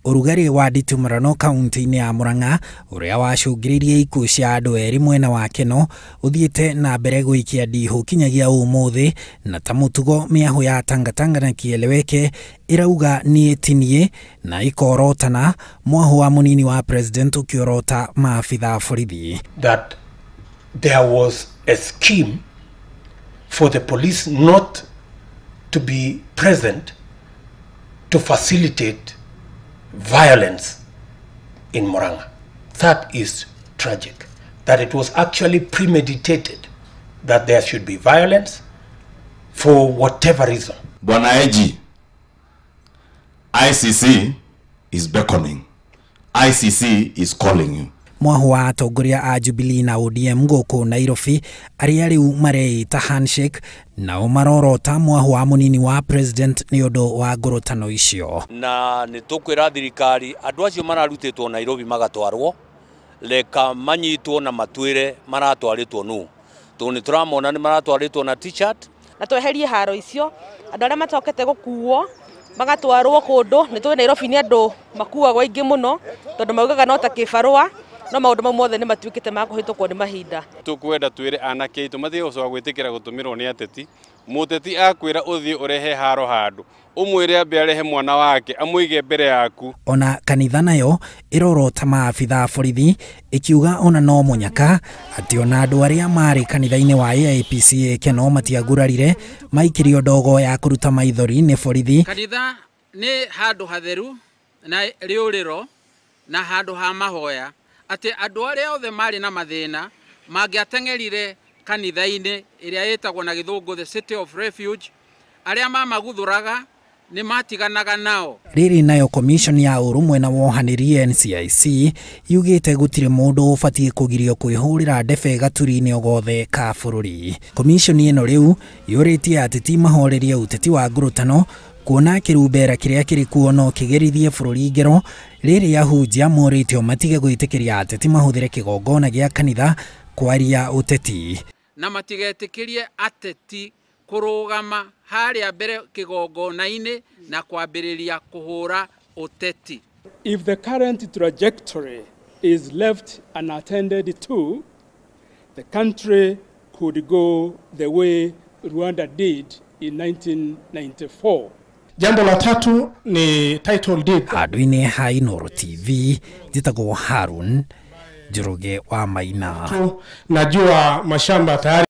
Ũrugarĩ wa nditimũrano kaunti-inĩ ya Murang'a ũrĩa wacũngĩrĩirie ikuũ cia andũ erĩ mwena wa Keno ũthiĩte na mbere gũikia ndihũ kinyagia ũmũthĩ, na ta mũtugo mĩahũ ya Tangatanga na Kieleweke ĩrauga niĩ ti niĩ na ĩkorotana, mwahũ wa mũnini wa president ũkĩorota maabitha a borithi. That there was a scheme for the police not to be present to facilitate violence in Murang'a. That is tragic, that it was actually premeditated that there should be violence for whatever reason. Bwana AG, ICC is beckoning. ICC is calling you. Mwahu wa atongoria a Jubilee na ODM gũkũ Nairobi arĩa rĩu mareita handshake nao marorota mwahu wa mũnini wa president nĩ ũndũ wa ngũrũtano icio. Na nĩ tũkwĩra thirikari andũ acio mararutĩtwo Nairobi magatwarwo reka manyitwo na matuĩre maratwarĩtwo nũ, tondũ nĩ tũramona nĩ maratwarĩtwo na t-shirt. Na tweherie haro icio andũ arĩa matokete gũkuo magatwarwo kũndũ nĩ tũĩ Nairobi nĩ andũ makuagwo aingĩ mũno tondũ maugaga no ta kĩbarũa, no maũndũ mau mothe nĩ matuĩkĩte ma kũhĩtũkwo nĩ mahinda. Tũkwenda twĩre anake aitũ matige gũcoka gwĩtĩkĩra gũtũmĩrwo nĩ ateti. Mũteti akwĩra ũthiĩ ũrehe haro handũ, ũmwĩre ambe arehe mwana wake amũige mbere yaku. Ona kanitha nayo ĩrorota maabitha a borithi ĩkiuga ona no mũnyaka atĩ ona andũ arĩa marĩ kanitha-inĩ wa AIPCA Keno matiagurarire maikirio ndogo ya kũruta maithori nĩ borithi. Kanitha nĩ handũ hatheru na rĩũrĩro na handũ ha mahoya, atĩ andũ arĩa othe marĩ na mathĩna mangĩateng'erire kanitha-inĩ ĩrĩa ĩtagwo na gĩthũngũ the City of Refuge, arĩa mamaguthũraga nĩ matiganaga nao. Rĩrĩ nayo commission ya ũrũmwe na wohanĩri NCIC yugĩte gũtirĩ mũndũ ũbatiĩ kũgirio kwĩhũrĩra ndebe gaturi-inĩ o gothe ka bũrũri. Commission ĩno rĩu yũrĩtie ateti mahorerie ũteti wa ngũrũtano kuona kĩrumbera kĩrĩa kĩrĩ kuo no kĩgerithie bũrũri ngero, rĩrĩ ahunjia morĩtio matige gwĩtĩkĩria ateti mahũthĩre kĩgongona gĩa kanitha kwaria ũteti. Na matigetĩkĩrie ateti kũrũgama harĩa mbere kĩgongona-inĩ na kwambĩrĩria kũhũra ũteti. If the current trajectory is left unattended to, the country could go the way Rwanda did in 1994. Jambo la tatu ni title deed. Handũ-inĩ ha Inooro TV njĩtagwo Harun Njoroge wa Maina. Najua mashamba tayari.